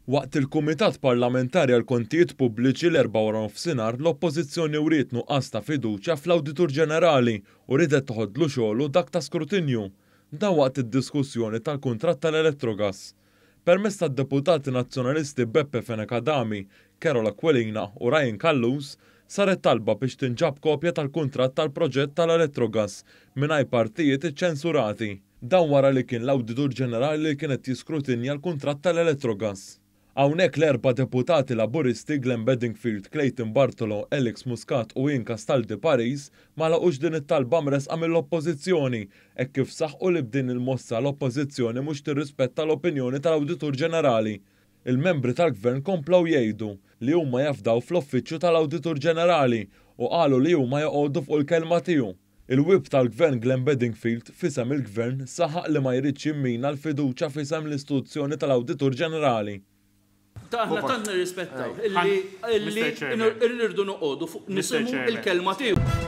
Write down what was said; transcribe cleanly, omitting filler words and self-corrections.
Waqt il-Kumitat Parlamentari għall-Kontijiet Pubbliċi l-Erbgħa waranofsinhar l-Oppożizzjoni wriet nuqqas ta' fiduċja fl-Awditur Ġenerali u riedet toħodlu xogħlu dak ta' skrutinju. Dan waqt id-diskussjoni tal-kuntratt tal-Electrogas. Permezz tad-Deputati Nazzjonalisti Beppe Fenech Adami, Karol Aquilina u Ryan Callus, saret talba biex tinġab kopja tal-kuntratt tal-proġett tal-Electrogas mingħajr partijiet iċċensurati. Dan wara li kien l-Awditur Ġenerali li kien qed jiskrutinja l-kuntratt tal-Electrogas. Hawnhekk l-erba' deputati Laburisti Glenn Bedingfield, Clayton Bartolo, Alex Muscat u Ian Castaldi Paris ma laqgħux din it-talba mressqa mill-Oppożizzjoni hekk kif saħqu li b'din il-mossa l-Oppożizzjoni mhux tirrispetta l-opinjoni tal-Awditur Ġenerali. Il-membri tal-Gvern komplew jgħidu li huma jafdaw fl-Uffiċċju tal-Awditur Ġenerali u qalu li huma joqogħdu fuq il-kelma tiegħu. Il-Whip tal-Gvern Glenn Bedingfield f'isem il-Gvern saħaq li ma jridx jimmina l-fiduċja f'isem l-istituzzjoni tal-Awditur Ġenerali. Aħna tant nirrispettawh illi illi rridu noqogħdu fuq nisimgħu l-kelma tiegħu.